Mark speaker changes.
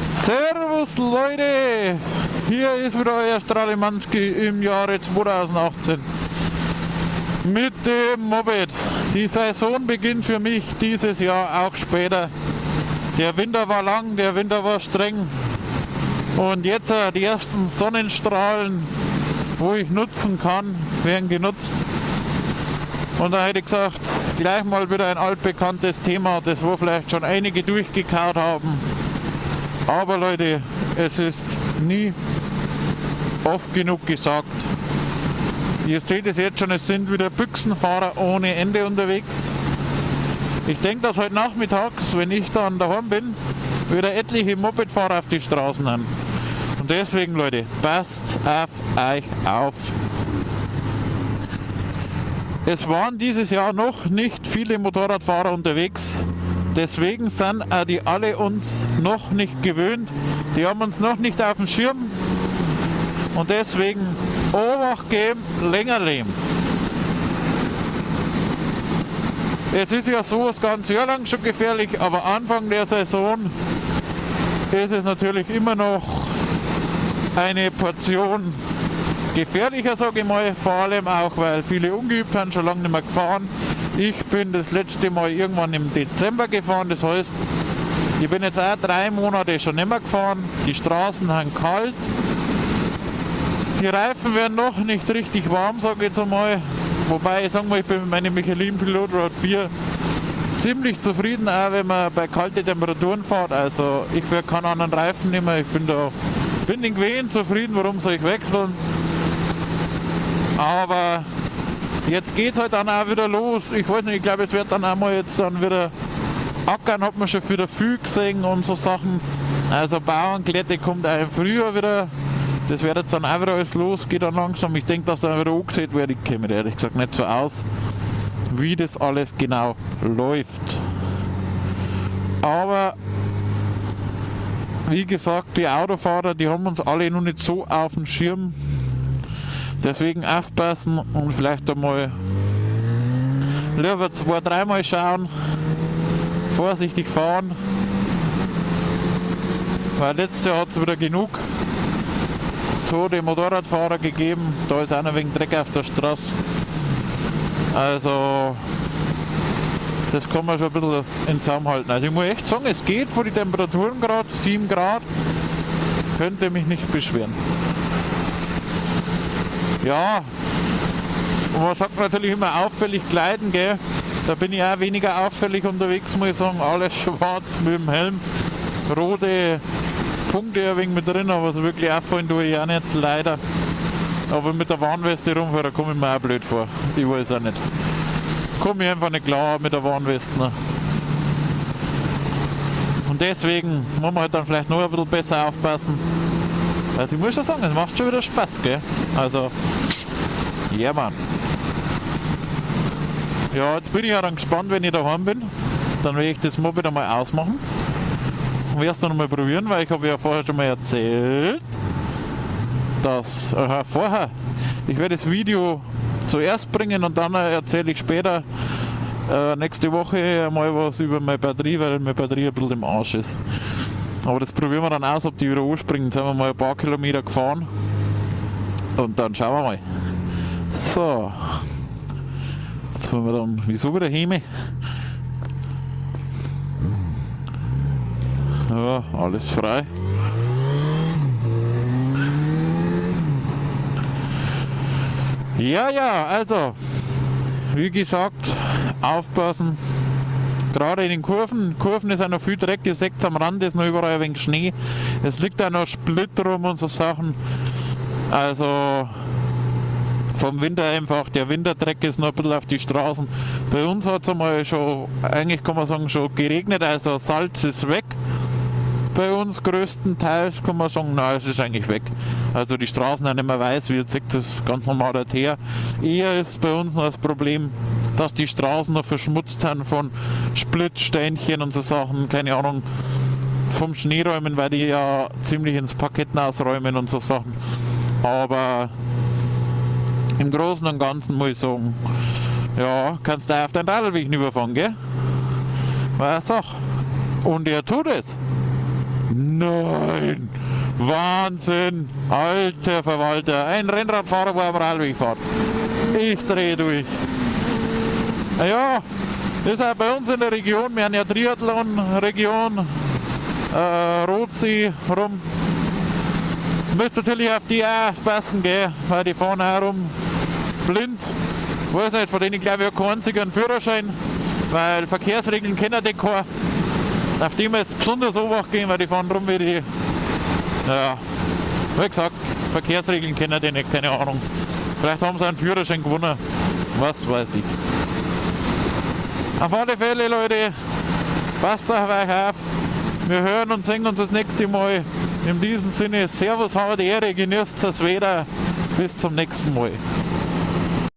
Speaker 1: Servus Leute, hier ist wieder euer Strahlemannsky im Jahre 2018 mit dem Moped. Die Saison beginnt für mich dieses Jahr auch später. Der Winter war lang, der Winter war streng und jetzt die ersten Sonnenstrahlen, wo ich nutzen kann, werden genutzt. Und da hätte ich gesagt, gleich mal wieder ein altbekanntes Thema, das wo vielleicht schon einige durchgekaut haben. Aber Leute, es ist nie oft genug gesagt. Ihr seht es jetzt schon, es sind wieder Büchsenfahrer ohne Ende unterwegs. Ich denke, dass heute Nachmittag, wenn ich dann daheim bin, wieder etliche Mopedfahrer auf die Straßen haben. Und deswegen, Leute, passt auf euch auf. Es waren dieses Jahr noch nicht viele Motorradfahrer unterwegs. Deswegen sind auch die alle uns noch nicht gewöhnt. Die haben uns noch nicht auf dem Schirm. Und deswegen Obacht geben, länger leben. Es ist ja so das ganze Jahr lang schon gefährlich, aber Anfang der Saison ist es natürlich immer noch eine Portion gefährlicher, sage ich mal, vor allem auch, weil viele ungeübt haben, schon lange nicht mehr gefahren. Ich bin das letzte Mal irgendwann im Dezember gefahren, das heißt, ich bin jetzt auch 3 Monate schon nicht mehr gefahren. Die Straßen sind kalt. Die Reifen werden noch nicht richtig warm, sage ich jetzt einmal. Wobei, ich sag mal, ich bin mit meinem Michelin Pilot Road 4 ziemlich zufrieden, auch wenn man bei kalten Temperaturen fährt. Also ich werde keinen anderen Reifen nehmen, ich bin da, bin den gewöhnt, zufrieden, warum soll ich wechseln? Aber jetzt geht's halt dann auch wieder los. Ich weiß nicht, ich glaube, es wird dann auch mal jetzt dann wieder ackern, hat man schon wieder viel gesehen und so Sachen. Also Bauernglätte kommt auch im Frühjahr wieder. Das wird jetzt dann auch wieder alles los, geht dann langsam. Ich denke, dass dann wieder angesehen wird. Ich kenne mich ehrlich gesagt nicht so aus, wie das alles genau läuft. Aber wie gesagt, die Autofahrer, die haben uns alle noch nicht so auf dem Schirm. Deswegen aufpassen und vielleicht einmal lieber 2-, 3-mal schauen, vorsichtig fahren, weil letztes Jahr hat's wieder genug tote Motorradfahrer gegeben, da ist einer wegen Dreck auf der Straße. Also das kann man schon ein bisschen in Zaum halten. Also ich muss echt sagen, es geht vor die Temperaturen grad, 7 Grad, könnte mich nicht beschweren. Ja, und man sagt natürlich immer auffällig kleiden, gell? Da bin ich auch weniger auffällig unterwegs, muss ich sagen. Alles schwarz mit dem Helm, rote Punkte ein wenig mit drin, aber so wirklich auffallen tue ich auch nicht, leider. Aber mit der Warnweste rumfahren, da komme ich mir auch blöd vor. Ich weiß auch nicht. Komme ich einfach nicht klar mit der Warnweste. Ne? Und deswegen muss man halt dann vielleicht noch ein bisschen besser aufpassen. Also ich muss schon sagen, es macht schon wieder Spaß, gell? Also, ja, Mann. Ja, jetzt bin ich ja dann gespannt, wenn ich daheim bin. Dann werde ich das Moped einmal ausmachen. Und werde es dann einmal probieren, weil ich habe ja vorher schon mal erzählt, dass, vorher, ich werde das Video zuerst bringen und dann erzähle ich später, nächste Woche mal was über meine Batterie, weil meine Batterie ein bisschen im Arsch ist. Aber das probieren wir dann aus, ob die wieder anspringen. Jetzt sind wir mal ein paar Kilometer gefahren und dann schauen wir mal. So, jetzt wollen wir dann, wieso wieder Häme? Ja, alles frei. Ja, ja, also, wie gesagt, aufpassen. Gerade in den Kurven. Kurven ist auch noch viel Dreck, ihr seht am Rand ist noch überall ein wenig Schnee. Es liegt auch noch Splitt rum und so Sachen. Also vom Winter einfach, der Winterdreck ist noch ein bisschen auf die Straßen. Bei uns hat's einmal schon, eigentlich kann man sagen, schon geregnet, also Salz ist weg. Bei uns größtenteils kann man sagen, nein, es ist eigentlich weg. Also die Straßen sind nicht mehr weiß, wie ihr seht, das ist ganz normal der Teer. Eher ist bei uns noch das Problem, dass die Straßen noch verschmutzt sind von Splittsteinchen und so Sachen, keine Ahnung, vom Schneeräumen, weil die ja ziemlich ins Parkett ausräumen und so Sachen. Aber im Großen und Ganzen muss ich sagen, ja, kannst du auf deinen Radlweg überfahren, gell? War Sache. Und er tut es. Nein! Wahnsinn! Alter Verwalter! Ein Rennradfahrer, wo am Radweg fährt. Ich drehe durch. Ja, das ist auch bei uns in der Region. Wir haben ja Triathlon-Region, Rotsee rum. Müsst natürlich auf die auch aufpassen, gell? Weil die fahren auch rum blind. Weiß nicht, von denen, glaube ich, keinen einzigen Führerschein, weil Verkehrsregeln kennen die keiner. Auf die wir jetzt besonders Obacht geben, weil die fahren rum wie die. Ja, wie gesagt, Verkehrsregeln kennen die nicht, keine Ahnung. Vielleicht haben sie einen Führerschein gewonnen. Was weiß ich. Auf alle Fälle, Leute, passt auf euch auf. Wir hören und sehen uns das nächste Mal. In diesem Sinne, Servus, habe die Ehre, genießt das Wetter. Bis zum nächsten Mal.